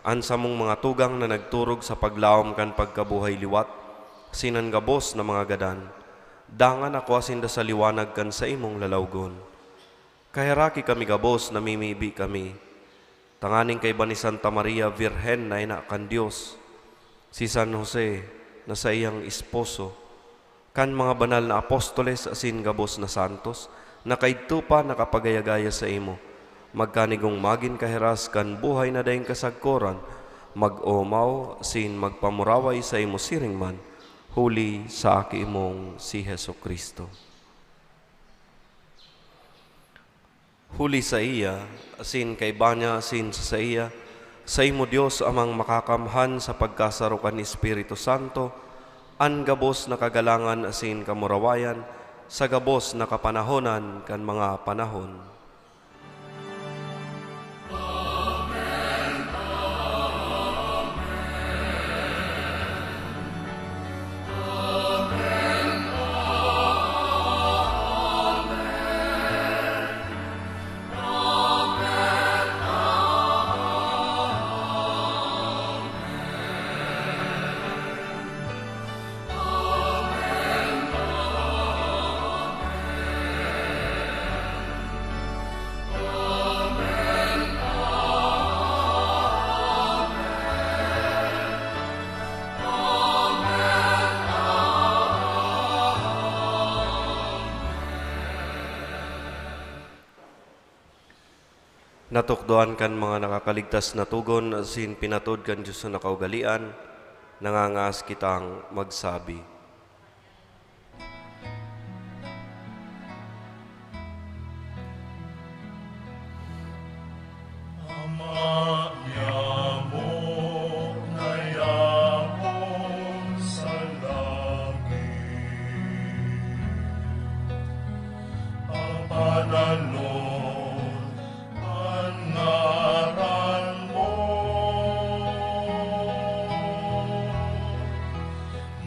an samong mga tugang na nagturog sa paglaom kan pagkabuhay liwat, asin an gabos na mga gadan. Dangan ako asin da sa liwanag kan saimong lalawgon. Kaheraki kami gabos, namimibi kami, tanganing kaiba ni Santa Maria, Birhen na ina kan Dios, si San Jose na saiyang esposo, kan mga banal na apostoles asin gabos na santos na kaidto pa nakapagaya-gaya saimo, magkanigong magin kahiras kan buhay na daing kasagkoran, mag-omaw asin magpamuraway saimo siring man, huli sa Aki mong si Jesu-Cristo. Huli saiya, asin kaiba niya, asin sa saiya, saimo, Dios Amang Makakamhan, sa pagkasaro kan Espiritu Santo, an gabos na kagalangan asin kamurawayan, sa gabos na kapanahonan kan mga panahon. Natukdoan kan mga nakakaligtas na togon asin pinatod kan Dios na kaugalean, nangangaas kitang magsabi. Ama niamo na yaon sa langit, papananon an ngaran mo,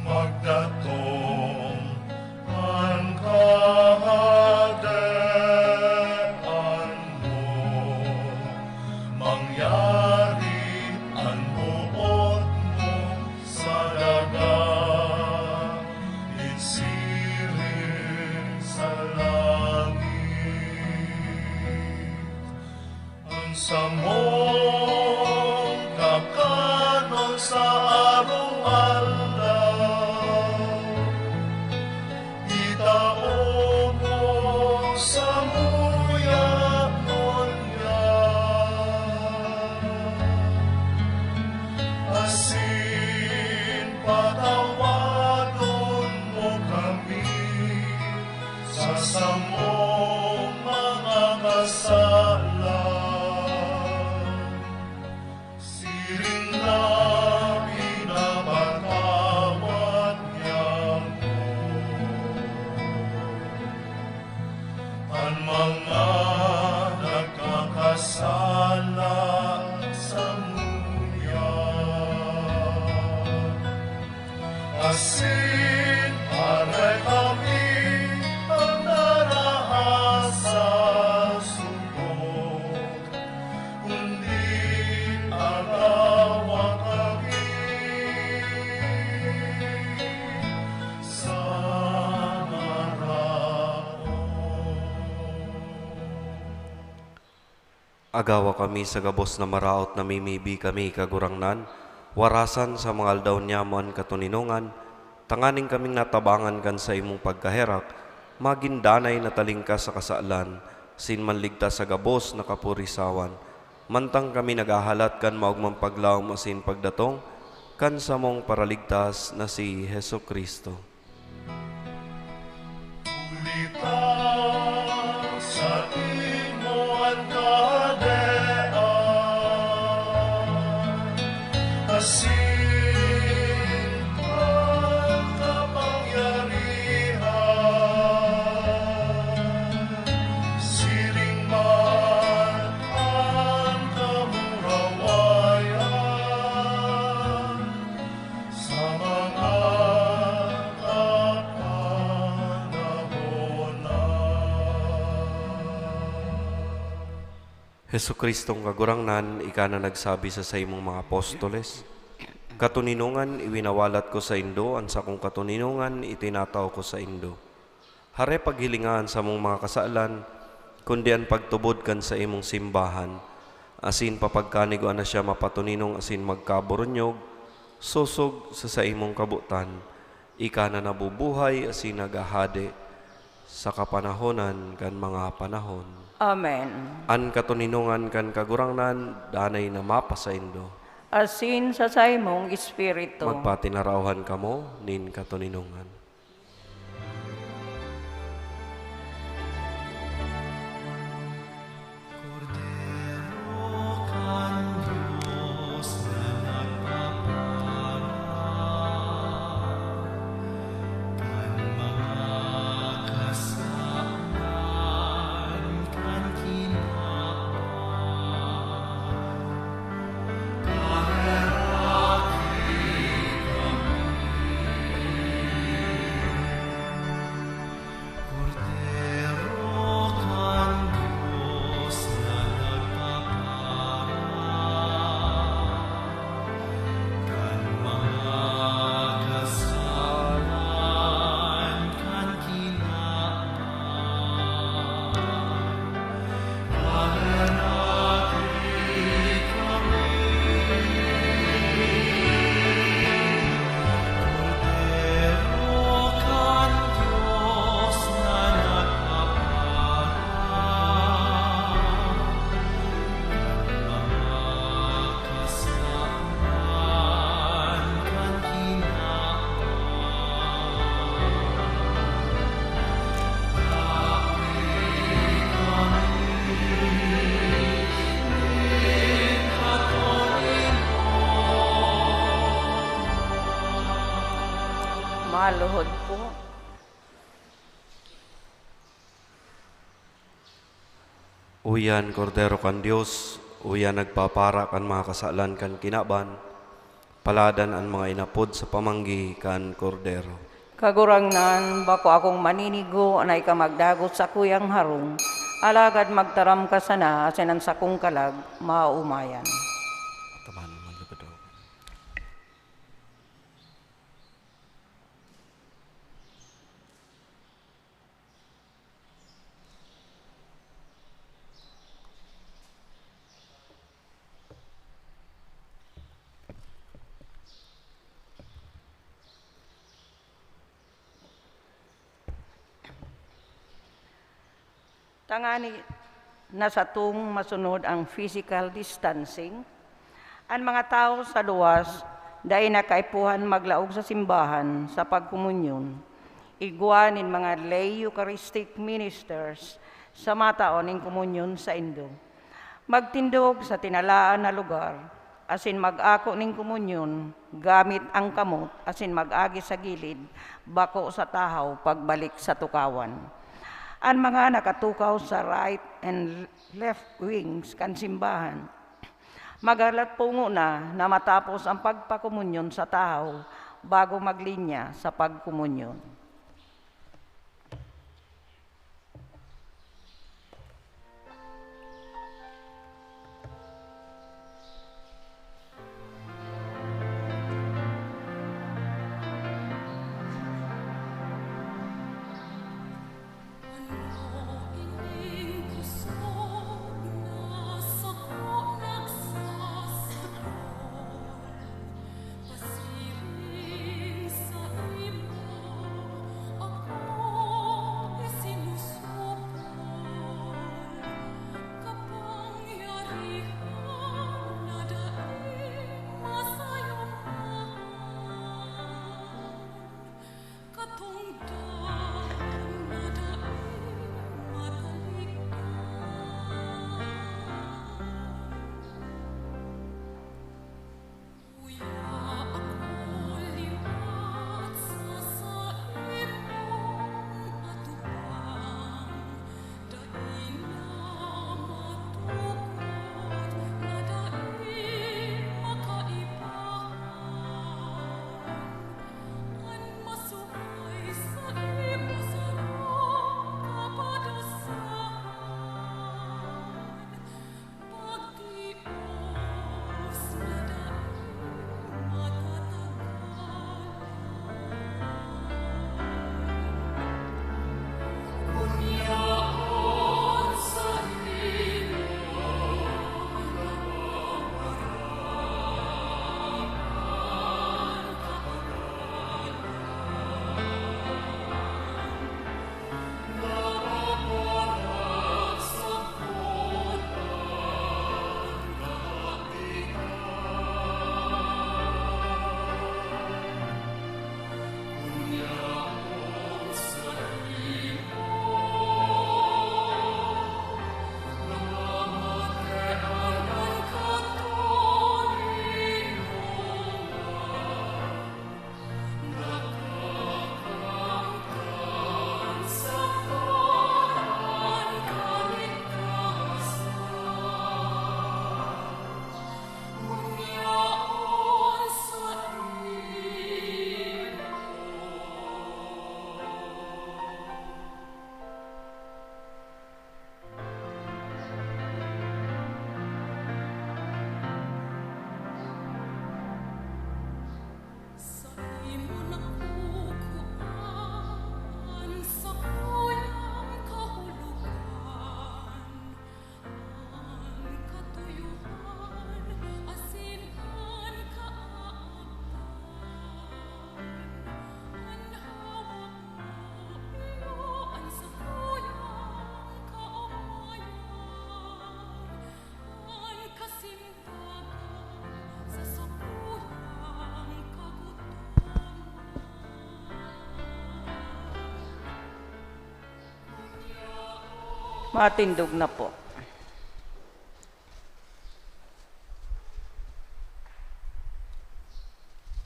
magdatong an kahadean mo, mangyari an boot mo sa daga, nin siring sa langit. An samong kakanon sa arog-aldaw, itao mo samuya ngunyan, asin patawadon mo kami sa samong mga kasalan, siring na pinapatawad niamo an mga nagkakasala samuya. Asin aray kami an naraas sa subok, kundi agawa kami sa maraot. Agawa kami sa gabos na maraot, namimibi kami, Kagurangnan, warasan sa mga aldaw niyamo an katoninongan, tanganing kaming natabangan kan saimong pagkaherak, magin danay na talingkas sa kasalan, asin manligtas sa gabos na kapurisawan, mantang kami naghahalat kan maogmang paglaom asin pagdatong kan samong Paraligtas na si Jesu-Cristo. Jesucristong Kagurangnan, ika na nagsabi sa saimong mga apostoles, "Katoninongan iwinawalat ko saindo, an sakong katoninongan itinatao ko saindo." Hare paghilinga an samong mga kasalan, kundi an pagtubod kan saimong simbahan, asin papagkanigwa na siya mapatoninong asin magkaburunyog, sosog sa saimong kabotan. Ika na nabubuhay asin naghahade sa kapanahonan kan mga panahon. Amen. An katoninongan kan Kagurangnan danay na mapasaindo. Asin sa saimong espiritu. Magpatinarauhan kamo nin katoninongan. Kordero kan Dios na nagpapara kan mga kasalan kan kinaban. Kordero kan Dios na nagpapara kan mga kasalan kan kinaban. Maluhod po. Uyan, Kordero kan Dios, uyan nagpapara kan mga kasalan kan kinaban, paladan an mga inapod sa pamanggi kan Kordero. Kagurangnan, bako akong maninigo na ika magdagot sa kuyang harong, alagad magtaram ka sana asin an sakong kalag maomayan. Taman man, Gabado. Tangani na satong masunod ang physical distancing, an mga tawo sa luwas dai na kaipuhan maglaog sa simbahan sa pagkomunyon, igwa nin mga lay Eucharistic ministers sa matao nin komunyon saindo. Magtindog sa tinalaan na lugar, asin mag-ako nin komunyon gamit an kamot asin mag-agi sa gilid, bako sa tahaw pagbalik sa tukawan. An mga nakatukaw sa right and left wings kan simbahan, maghalat pungo na na matapos an pagpakomunyon sa tahaw bago maglinya sa pagkomunyon. Matindog na po.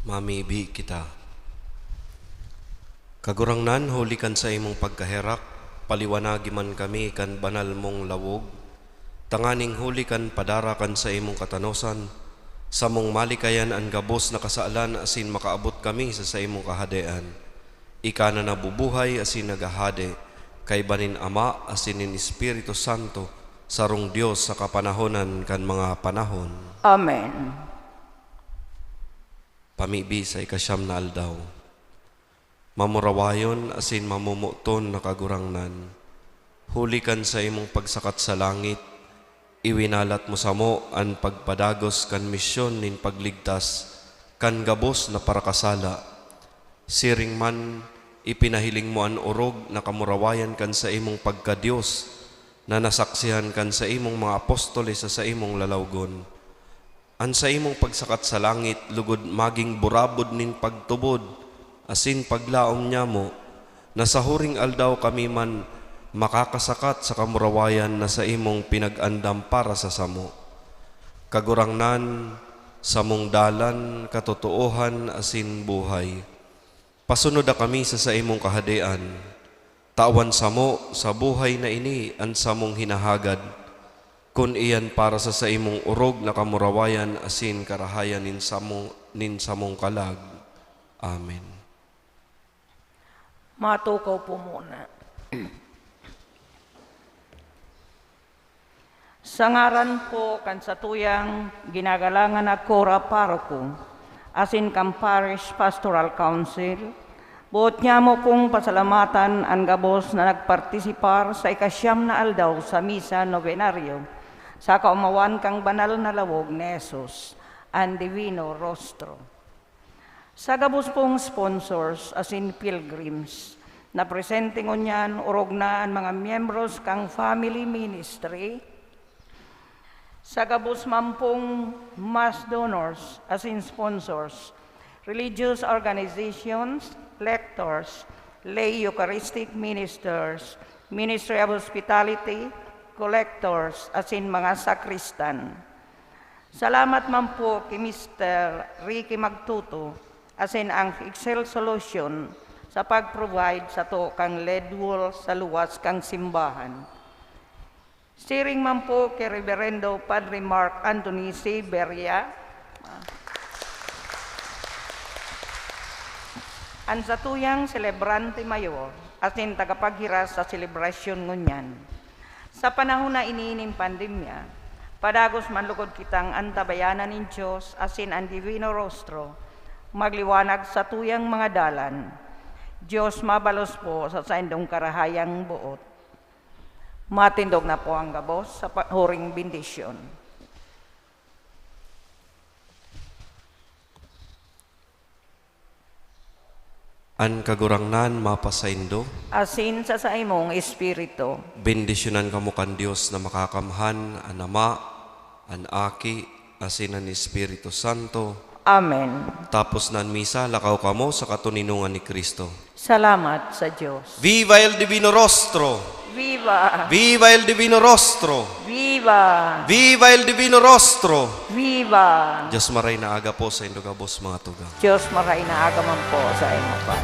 Mamibi kita. Kagurangnan, huli kan saimong pagkaherak, paliwanagi man kami kan banal mong lawog, tanganing huli kan padara kan saimong katanosan, samong malikayan an gabos na kasalan asin makaabot kami sa saimong kahadean. Ika na nabubuhay asin naghahade, kaiba nin Ama asin nin Espiritu Santo, sarong Dios sa kapanahonan kan mga panahon. Amen. Pamibi sa ikasyam na aldaw. Mamurawayon asin mamomoton na Kagurangnan, huli kan saimong pagsakat sa langit, iwinalat mo samo an pagpadagos kan misyon nin pagligtas kan gabos na parakasala. Siring man, ipinahiling mo an orog na kamurawayan kan saimong pagka-Dios, na nasaksihan kan saimong mga apostoles sa saimong lalawgon. An saimong pagsakat sa langit lugod magin burabod nin pagtubod asin paglaom nyamo, na sa huring aldaw kami man makakasakat sa kamurawayan na saimong pinag-andam para sa samo. Kagurangnan, samong dalan, katotoohan asin buhay. Pasunod na kami sa saimong kahadean. Tawan samo sa buhay na ini an samong hinahagad, kun iyan para sa saimong orog na kamurawayan asin karahayan nin samo, nin samong kalag. Amen. Matukaw po muna. Sa ngaran po kan satuyang ginagalangan na Cura Paroko asin kan Parish Pastoral Council, boot nyamo pong pasalamatan an gabos na nagpartisipar sa ikasyam na aldaw sa Misa Novenario sa kaomawan kan banal na lawog ni Jesus, an Divino Rostro. Sa gabos pong sponsors asin pilgrims na presente ngunyan, orog na an mga miyembros kan family ministry. Sa gabos man pong mass donors asin sponsors, religious organizations, lectors, lay Eucharistic ministers, Ministry of Hospitality, collectors, asin mga sakristan. Salamat man po ki Mister Ricky Magtuto asin ang Excel Solution sa pag-provide sato kan lead wall sa luwas kan simbahan. Siring man po ki Reberendo Padre Mark Anthony C. Beria, an satuyang selebrante mayor asin tagapaghiras sa selebrasyon ngunyan. Sa panahon na ini nin pandemya, padagos man lugod kitang antabayanan nin Dios asin an Divino Rostro magliwanag sa tuyang mga dalan. Dios mabalos po sa saindong karahayang boot. Matindog na po ang gabos sa pa-, huring bendisyon. An Kagurangnan mapasaindo. Asin sa saimong espiritu. Bendisyonan kamo kan Dios na Makakamhan, an Ama, an Aki, asin an Espiritu Santo. Amen. Tapos na an misa, lakaw kamo sa katoninongan ni Cristo. Salamat sa Dios. Viva el Divino Rostro! Viva! Viva el Divino Rostro! Viva! Viva el Divino Rostro! Viva! Dios maray na aga po sa indo gabos, mga tugang. Dios maray na aga man po sa imo pa.